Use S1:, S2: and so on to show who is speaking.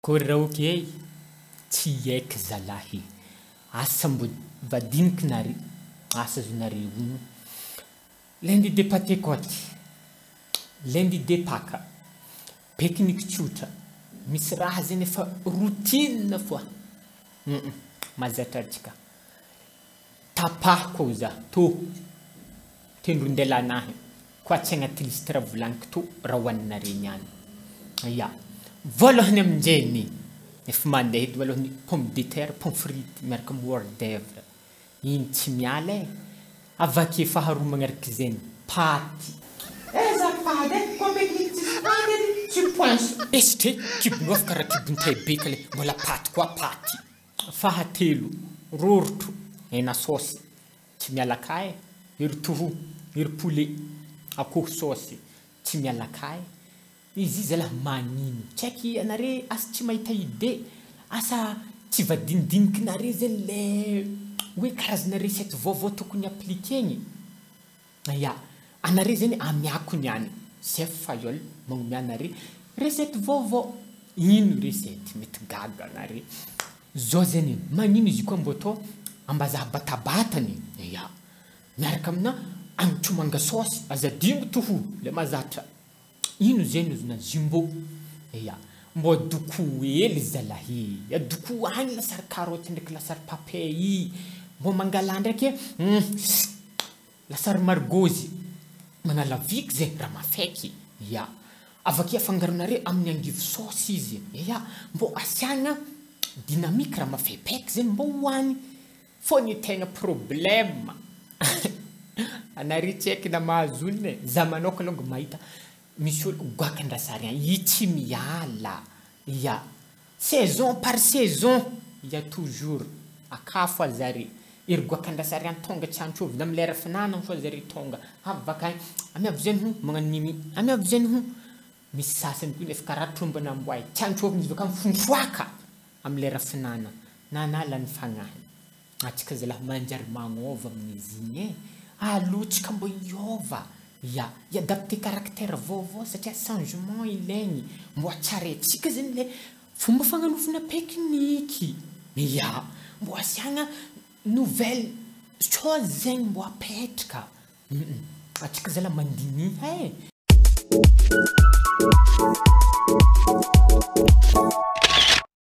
S1: Kôry raoky ei! Tsy haiko zalahy e! Asa mbô vadiniky nare, asa zonare ono. Lundi de Patekoty, lundi de Paka, pekiniky tsotra, misy raha zegny efa routine foa, hum mahazatra antsika. Tapahiko ao za tô tendron-delanahy koa tsy agnaty liste raha volagniko tô raha hoaninare niany. Ya, voalohany aminjegny efa mandeha edy voalohany pomme de terre, pomme frite miaraka amy hors d'oeuvre, igny tsy miala e, avake faharoa magnarak'izegny paty. Azafady e, koa picnic tsisy paty edy tsy poince. Esitry e, kibonao efa karaha kibon-tay be kale, mbola paty koa paty. Fahatelo, rorotro, hena saosy, tsy miala ka e, ery toho, ery poulet, akoho saosy, tsy miala ka e, izy io zalah magnino, tsy haiky anare asa tsy mahita idée, asa tsy vadinidinikinare zegny le hoe karazana recette vaovao tokony appliquer-gny. Ya, anare zegny amiako niany, chef Fayolle magnomea anare recette vaovao, ino recette mety gaga anare, zao zegny magnino izy koa mbô atao ambazaha batabatany, ya, miaraka amina antsomanga saosy, aza adigno toho le mahazatra, ino zegny ozy na jumbo, ya, mbô doko hely zalahy e, adoko agny lasary karaoty ndraiky lasary papay i, mbô mangala ndraiky hum. Lasary margôzy, manala viky zay raha mafaiky, ya. Avake afangaronareo amin'ny angivy saosy izy, ya. Mbô asiagna dynamique raha mafaipaiky zegny mbô hoany. Fô ny tegna problème, anare tsy haiky na mahazo olona e, za manôka alônga mahita misy olo goakan-drasary agny, i tsy miala, ya. Saison par saison, il y a toujours akafo aza re, ery goakan-drasary tonga tsy antsovina amy lera fihinanana fô zare tonga, avy bakany, amiavy zay ho magnano mimi, amiavy zay ho, misy sasany koa nefa karaha tromban'amboay, tsy antsovina izy baka mifonfoaka amy lera fihinanana, nanala ny fagnahy, antsika zalahy manjary magnôva amin'izy igny e, alô tsika mbô hiôva, ya, hi-adapter caractère vaovao satria changement ilaigny, mbô hatsaraintsika zegny le fomba fagnanovana pekiniky, ya, mbô asiagna nouvelle chose zegny mbô apetraka, antsika zalahy mandiniha e.